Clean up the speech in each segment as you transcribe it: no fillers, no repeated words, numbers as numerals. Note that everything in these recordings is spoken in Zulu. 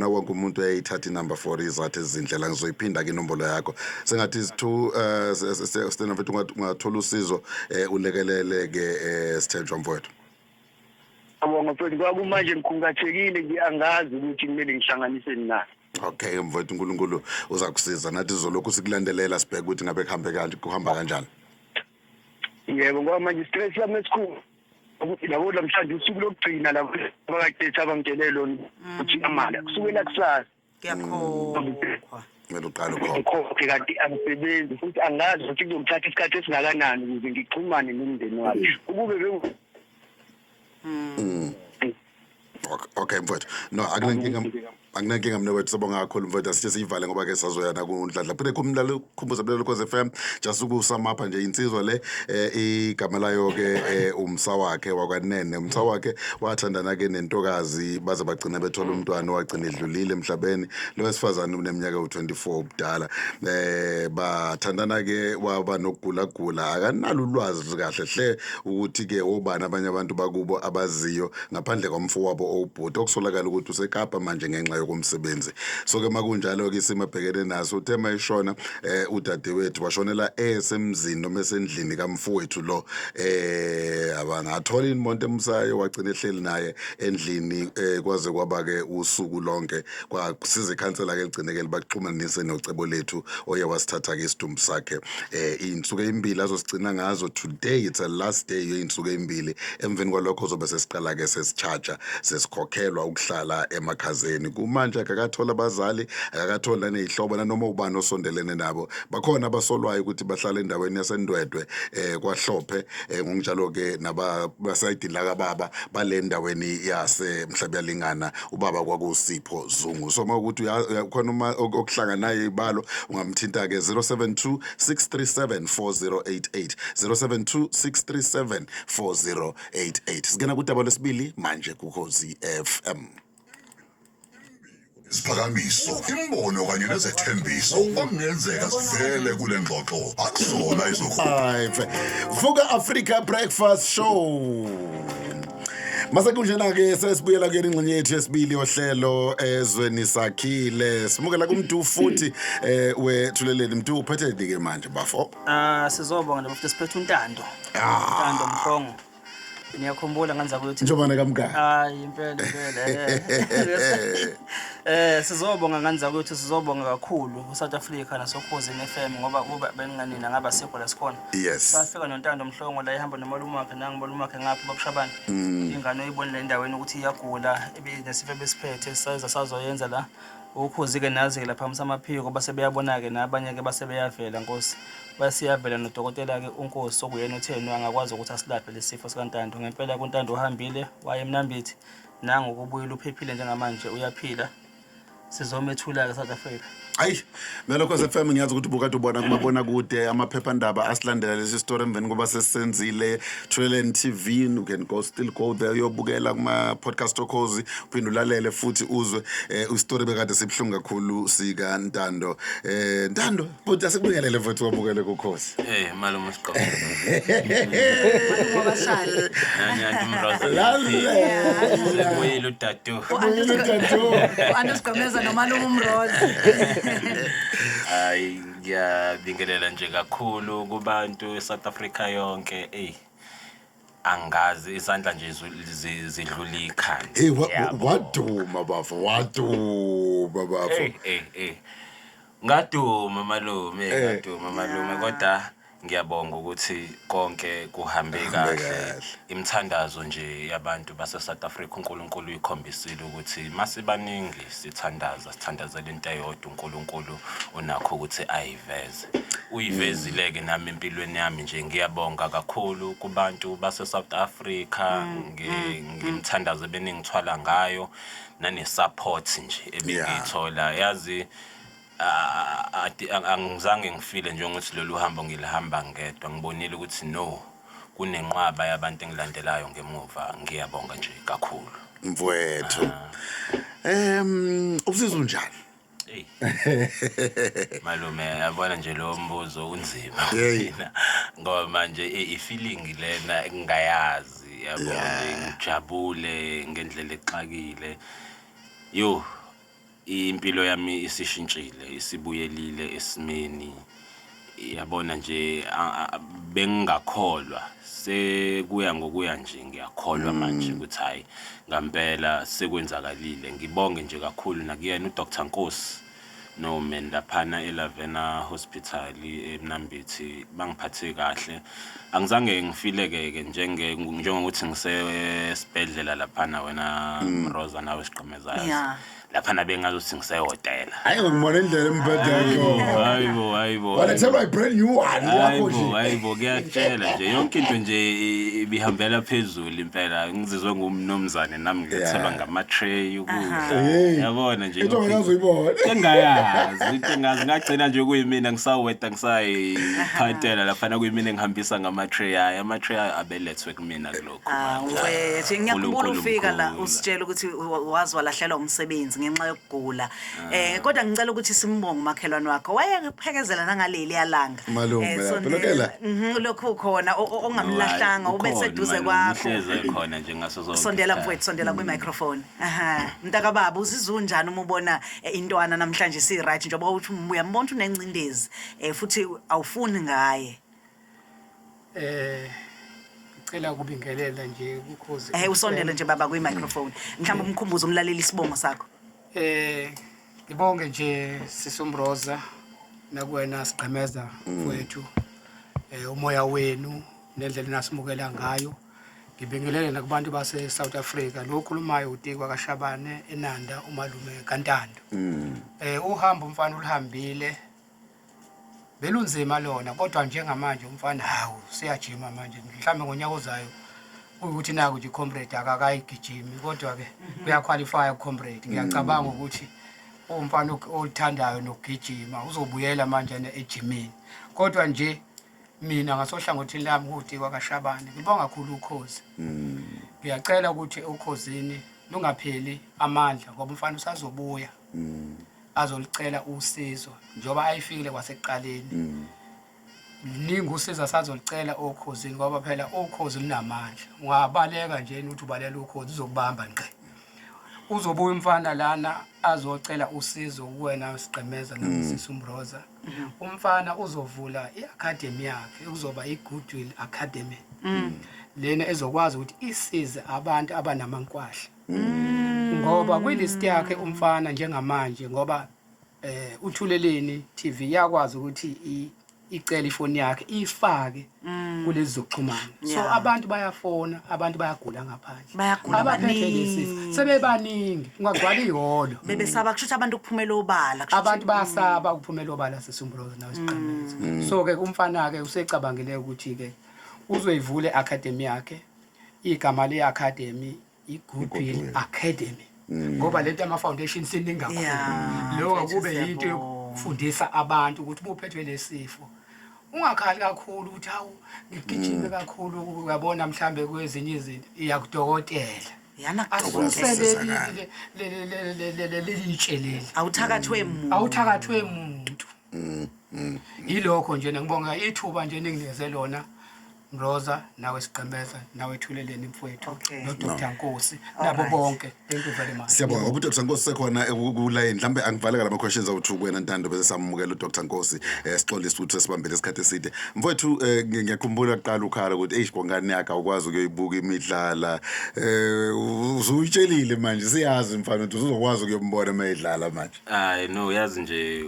wonke umuntu uyayithatha inumber for izathu ezindlela. Ngizoyiphinda ke inombolo yakho, sengathi isithu sithena mfethu, ungathola usizo, ulekelele ke, sithenjwa mfowethu. Abonga mfethu, kwakumanje ngikhungathekile nje, angazi ukuthi kumele ngihlanganiseni na. Okay mfowethu, uNkulunkulu uzakusiza, nathi sizolokhu sikulandelela, sibheke ukuthi ngabe kuhambe kanje, kuhamba kanjani. Yebo, ngoba manje stress yami esikhulu ukuthi labo namhlanje usuku lokugcina labo abakade abangitshele lona ukuthi amala kusukela kusasa. Kuyakhokhwa. Kumele uqale ukhokhe. Ngikhokhe kanti angisebenzi, futhi angazi ukuthi kuzongithatha isikhathi esingakanani ukuze ngixhumane nomndeni wami ukube Okay mfowethu, no, akunankinga, akunankinga mne wethu. Sibonga kakhulu mfowethu. Asithe siyivale ngoba ke sazoya nakuNhlanhla. Phinde kumlalo khumbuza mlalo Khosi FM, just ukusama nje insizwa le, igama layo ke umsa wakhe wakwanene. Umsa wakhe wathandana ke nentokazi, baze bagcina bethola umntwana owagcina edlulile emhlabeni. Lo wesifazane uneminyaka ewu-24 ubudala. Bathandana ke, waba nokugula gula, akanalo ulwazi kahle hle ukuthi ke obani abanye abantu bakubo abaziyo ngaphandle kwamfowabo owubhuti, okusolakala ukuthi useKapa manje ngenxa yokomsebenzi. So ke makunjalo ke isimo abhekene naso, uthe mayishona udadewethu washonela esemzini noma esendlini kamfowethu lo, abangathola imoto emsayo, wagcina ehleli naye endlini kwaze kwaba ke usuku lonke. Kwasiza ikhansela ke ligcine ke libaxhumanise nocebo lethu oye wasithatha ke isidumbu sakhe. Iy'nsuku ey'mbili azosigcina ngazo, today it's a last day yey'nsuku ey'mbili. Emveni kwalokho zobe sesiqala ke sesi-charge, sesikhokhelwa ukuhlala emakhazeni. Kumanje akakathola abazali, akakatholi naney'hlobo nanoma ubani osondelene nabo. Bakhona abasolwayo ukuthi bahlala endaweni yaseNdwedwe, kwaHlophe, ngokunjalo ke nabasayidini lakababa bale ndaweni yaseMhlabuyalingana, ubaba kwakuSipho Zungu. So mawukuthi khona uma okuhlanganayo ibalo, ungamthinta ke 072 637 4088, 072 637 4088. Singena kudaba lwesibili manje kuKhozi FM. Isiphakamiso, imbono kanye nezethembiso okungenzeka sivele kule ngxoxo akusona izokho. Five. Vuka Africa Breakfast Show. Mase kunjena ke sesibuyela kuyona ingxenye yethu yesibili yohlelo Ezweni Sakhile. Simukela kuMdu futhi wethuleleni. Mdu, uphethe ke manje bafo? Ah, sizobonga nje bafethu, siphethe uNtando. Ah. Ntando Mhlongo. Niyakhumbula nganza kuyothi Njengoba kamngani. Hayi, impela impela. Sizobonga nganza kuyothi sizobonga kakhulu ku South Africa nasoKhozini FM, ngoba kuba benginganina ngaba sikho la sikhona. Safika noNtando Mhlongo la, ihamba nomalume wakhe, nangu wakhe ngapha babushabana. Ingane oyibonile endaweni ukuthi iyagula, ibinesifo ebesiphethe, saza sazoyenza la. Ukhozi ke nazi ke lapha samaphiko base beyabona ke nabanye ke base beyavela Nkosi. Basiyavela nodokotela ke uNkosi okuyena utheni angakwazi ukuthi asilaphe lesifo sikaNtando. Ngempela kuNtando uhambile waye eMnambithi, nangu kubuyile uphephile njengamanje uyaphila. Sizomethula ke South Africa. Ayi, Melo Khosi FM, ngiyazi ukuthi ubukade ubona kumabona kude, amaphephandaba asilandela lesi story emveni koba sesenzile. Thuleleni TV, you can go, still go there, uyobukela kuma podcast oKhozi, uphinde ulalele futhi uzwe istory bekade sibhlungu kakhulu sika Ntando. Ntando, futhi asikubingelele futhi wabukele kuKhozi. Malume Siqoko. Ngobashali. Nanyani Mroza. Lalela. Sebuyile udadu. Ubuyile udadu. U-Andrew Gomeza nomalume uMroza. Hayi, ngiyabingelela nje kakhulu kubantu eSouth Africa yonke. Ey. Angazi, izandla nje zidlula ikhanda. Hey, Yabo. waduma bafo, waduma bafo. Hey, hey, hey. Ngaduma malume, ngaduma malume, kodwa ngiyabonga ukuthi konke kuhambe Kuhambe kahle. kahle. Imithandazo nje yabantu base South Africa, uNkulunkulu uyikhombisile ukuthi masibaningi sithandaza, sithandazela into eyodwa, uNkulunkulu unakho ukuthi ayiveze. Uyivezile ke nami empilweni yami nje. Ngiyabonga kakhulu kubantu base South Africa ngemthandazo ebeningithwala ngayo nane support nje ebengiyithola. Yazi, angizange ngifile njengokuthi lolu hambo ngilihamba ngedwa. Ngibonile ukuthi no, kunenqwaba yabantu engilandelayo ngemuva. Ngiyabonga nje kakhulu. Mfowethu. Usizwa unjani? Ey. Malume, yabona nje lo mbuzo unzima Hey. mina, ngoba manje i-feeling lena ngingayazi, yabo nje, ngijabule ngendlela exakile. Yo. Impilo yami isishintshile, isibuyelile esimeni. Yabona nje, bengingakholwa, sekuya ngokuya nje ngiyakholwa manje ukuthi hayi ngampela sekwenzakalile. Ngibonge nje kakhulu nakuyena uDr Nkosi nomen laphana eLavena Hospital eMnambithi, bangiphathe kahle. Angizange ngifileke-ke njengokuthi ngisesibhedlela laphana, wena Rosa nawe Sigqemezayo. Laphana bengazuthi ngisehhotela. Hayi, ngibona indlela embhede yakho. Hayibo, hayibo. Walethelwa i-brand new one yakho Hayibo, nje. Hayibo, kuyakutshela nje yonke into nje ibihambela phezulu impela. Ngizizwe ngumnumzane nami, ngilethelwa ngama-tray ukudla. Hey. Yabona nje Into yonke ongakaze uyibone. Engayazi into engazi, ngagcina nje kuyimina ngisaweda, ngisayiphathela laphana, kuyimina engihambisa ngama-tray. Hayi, ama-tray abelethwe kumina kulokhu Ah, manje. wethu ngiyakhumbula uNkulunkulu ufika la mkhulu. usitshela ukuthi wazi walahlelwa umsebenzi ngenxa yokugula. Kodwa ngicela ukuthi simbonge umakhelwane wakho. Wayephekezela nangaleli yalanga. Malume, Sondela. phela. Lokhu khona ongamlahlanga Ukhona ube seduze umalume, kwakho. uhleze khona nje ngaso sonke Sondela isikhathi. mfowethu, sondela kwi-microphone. Aha. Mntakababa, uzizwa unjani uma ubona intwana namhlanje si right, njengoba uthi uyambona ukuthi unencindezi futhi awufuni ngaye? Ngicela ukubingelela nje kuKhozi. Usondele nje baba kwi-microphone. Mhlawumbe umkhumbuzo umlaleli isibongo sakho. Ngibonge nje sisumroza nakuwena Sigqemeza mfowethu. Umoya wenu nendlela enasimukela ngayo. Ngibingelele nakubantu base South Africa. Lo khulumayo uTikwa kaShabane eNanda, umalume kaNtando. Uhambo umfana ulihambile. Belunzima lona, kodwa njengamanje umfana hawu siyajima manje, mhlawumbe ngonyaka ozayo ukuthi naku nje comrade akakayigijimi, kodwa ke uyaqualify comrade. Ngiyacabanga ukuthi umfana olithandayo nokugijima uzobuyela manje ejimini. Kodwa nje mina ngasohlangothini lami kuTikwa kaShabane ngibonga kakhulu uKhozi. Ngiyacela ukuthi uKhozini lungapheli amandla, ngoba umfana usazobuya azolicela usizo njengoba ayifikile kwasekuqaleni. Luningi usizo asazolicela oKhozini, ngoba phela uKhozi lunamandla. Ungabaleka nje uthi ubalela uKhozi, uzokubamba ngqi. Uzobuya umfana lana azocela usizo kuwena Sigqemeza nakusisi Umroza. Umfana uzovula i-academy yakhe, kuzoba i-Goodwill Academy lena ezokwazi ukuthi isize abantu abanamankwahla, ngoba kwilist yakhe umfana njengamanje, ngoba uThuleleni TV yakwazi ukuthi icela ifoni yakhe ifake kulezi zokuxhumana, so abantu bayafona, abantu bayagula ngaphandle. Bayagula abaphethe lesifo baningi. Sebebaningi, ungagcwala ihholo. Bebesaba kusho ukuthi abantu ukuphumela obala. Kusho Abantu ukuthi- bayasaba ukuphumela obala, sisumbroza nawe Siqhameza. So ke umfana ke usecabangile ukuthi ke uzoyivula i-academy yakhe. Igama le-academy i-Goodwill I-Goodwill. Academy, ngoba lento yama-foundation siningi kakhulu. Lokho Mfethu, kube yinto siyabonga. yokufundisa abantu ukuthi uma uphethwe lesifo ungakhali kakhulu ukuthi hawu ngigijime kakhulu, uyabona, mhlambe kwezinye izinto iya kudokotela. Yana. Asuse Ukusizakala. leli leli. Awuthakathwe muntu. Awuthakathwe muntu. Yilokho nje, ngibonga ithuba nje ninginikeze lona Mroza, nawe Sigqemeza, nawe Thuleleni mfowethu, no Dr Nkosi nabo bonke. Thank you very much. Siyabonga ngoba uDr Nkosi sekhona kulayini. Mhlambe angivaleka lama questions awu2 kuwena Ntando, bese samukela uDr Nkosi. Sixolisa ukuthi sesibambele isikhathi eside. Mfowethu, ngiyakhumbula kuqala ukhala ukuthi eish bongani yakhe awukwazi ukuyoyibuka imidlala. Usuyitshelile manje, siyazi mfana ukuthi uzokwazi ukuyombona mayidlala manje. Hayi no, yazi nje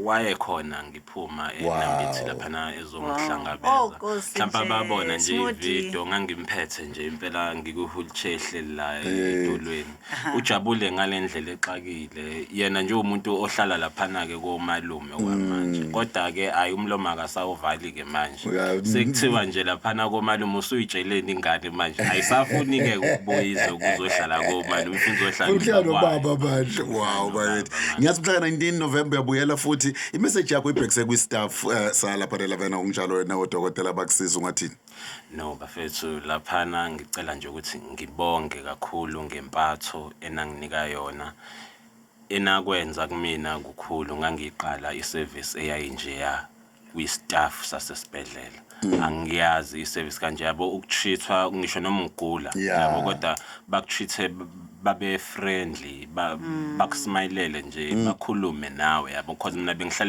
wayekhona ngiphuma eNambithi laphana ezongihlangabeza. Oh, Nkosi Mhlawumbe nje, ababona nje Smoothie. ividiyo ngangimphethe nje impela ngiku-wheelchair ehleli la edolweni. Ujabule ngale ndlela exakile. Yena nje umuntu ohlala laphana-ke komalume kwamanje. Kodwa-ke hhayi, umlomo akasawuvali-ke manje. Sekuthiwa nje laphana komalume usuyitsheleni ingane manje. Ayisafuni-ke ukubuya ize ukuzohlala komalume, ifuna uzohlala Uhlala nobaba. nobaba manje. Wow, bakithi. Ngiyazi mhla ka-19 November uyabuyela futhi. Imessage yakho ibhekise kwi-staff salapha eLavena, kunjalo nawodokotela bakusiza, ungathini? No bafethu, laphana ngicela nje ukuthi ngibonge kakhulu ngempatho enanginika yona. Enakwenza kumina kukhulu. Ngangiqala iservice eyayinjeya kwi-staff sasesibhedlela. Angiyazi iservice kanje, yabo, ukutreat-wa ngisho noma ugula, yabo, kodwa bakutreat-e. Babe friendly, bakusmayilele nje, bakhulume nawe, yabo, because mina bengihlale